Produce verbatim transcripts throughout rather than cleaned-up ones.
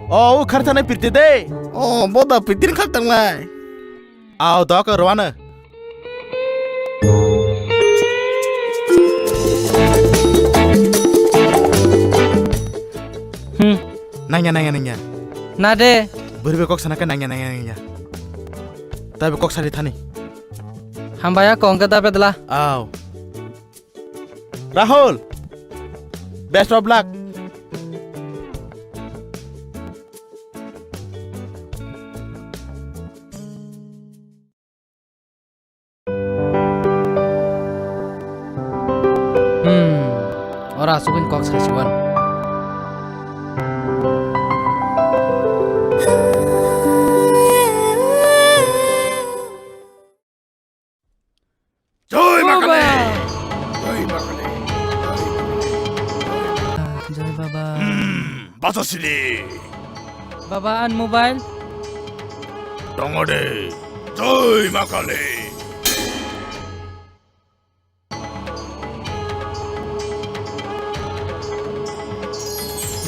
O, u kharthanai pirti de. O, boda pirti kharthanai. Au, dok rwana. Hmm. Nangya, nangya, nangya. Na de. Bwrwi bai kok sana khe nangya, nangya, nangya. Tabi kok sari thani. Hambai ya kong khe da bedla. Au. Rahul, best of luck. Hmm, ora asugin kok saichwan. Jai Ma Kali! Jai Ma Kali! Jai Baba. Hmm, basa sili. Baba, an mobile? Tongo de. Jai Ma Kali!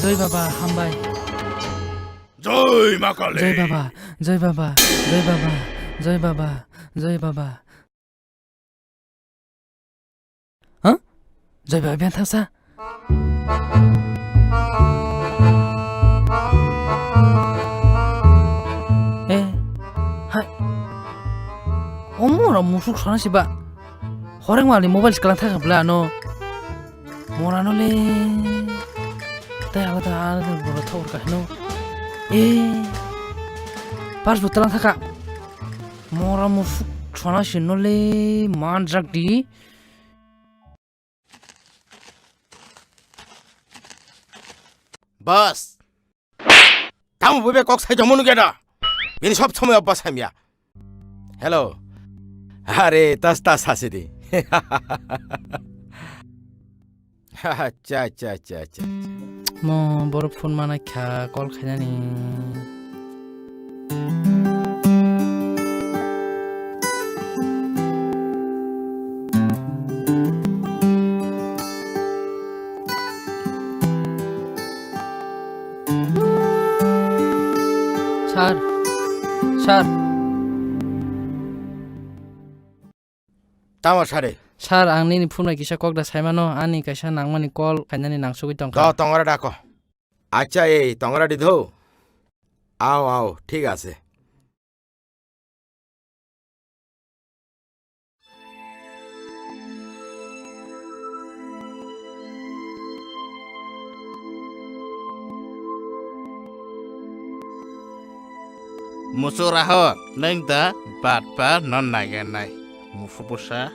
Jai Baba, hambai. Jai Ma Kali! Jai Baba, Jai Baba, Jai Baba, Jai Baba, Jai Baba. Huh? Jai Baba, biang thangsa. Eh, hai. Omo ora musuk sana siba. Horeng wali mobile sekolah thang bla no. Mora no le. Tai ala ta ala ta bora thor ka no. Eh. Pas butalang thaka. Mora musuk sana si no le manjak di. Boss. Tamo bube kok sai jomo nugya da. Bini sob somoi obba samya. Hello. Are tas tas hasi di. Acha, acha, acha, acha, acha. Mo borok phone mana kha call khainani. Sir, sir. Tamo sare? Sir, ang nini phone bai kisa kok da saimano, ani kaisa nangmani call khainani nangsugwi tongkha. To, tongora dako. Acha, ei, tongora di do. Ao, ao, thik ase. Musu Rahul, nwng da bat ba non naigenai. Musu bwsa.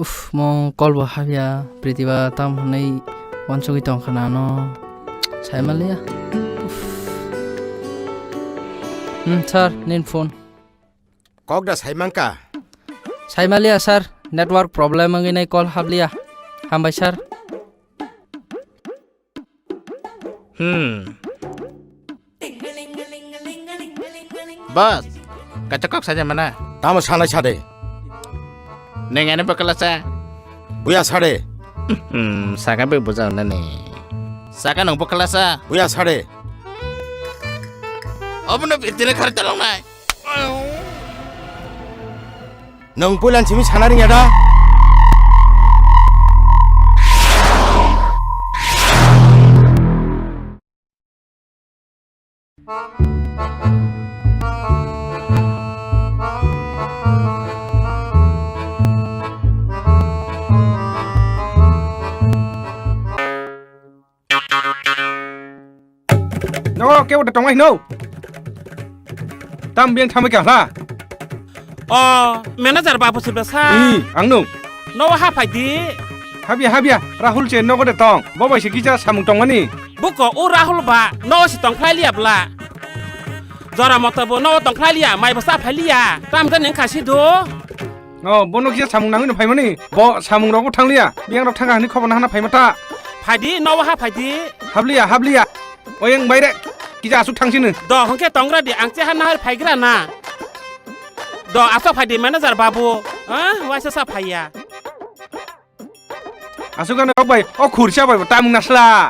Uff, mo call bo habya, Priti ba tam hwnwi uansugwi tongkha na ano. Saimaliya. Uff. Hmm, sir, nini phone. Kok da saimangka? Saimaliya, sir. Network problem wngwi nai call habliya. Hambai, sir. Hmm. Boss, kaisa kok saja mana? Tamo sanai sade? Neng ani bwkla sa. Buya sade. Hmm, saka be buja nani. Saka nang bwkla sa. Buya sade. Obono bitine khari talong nai. Nwng puilan simi sana ringya da? Nogo kebo da tonglai hino. Tam biyang thambai kha hla. O, manager babu sibra sa. I, ang no. Nogo ha phai di. Habya, habya, Rahul che nogo de tong. Bo bai se kisa samung tongmani. Buko o Rahul ba, nogo se tong phlai liya bla. Jora moto bo nogo tong phlai liya, mai bo sa phai liya. Tam khe neng kha si do. O, bono kisa samung nangwi no phaimani. Bo samung rok bo thangliya. Biyang rok thangkha hwnwi khobor nahana phaima ta. Phaidi, nowo ha phaidi. Habliya, habliya. Oyang baire. Kija asuk thangsini. Do, hwnkhe tongra di, ang cheha nahar phaigra na. Do, asok phaidi manager babu. Ah, waisa sa phaiya. Asuk ano bai, o khursa bai, tamung nasla.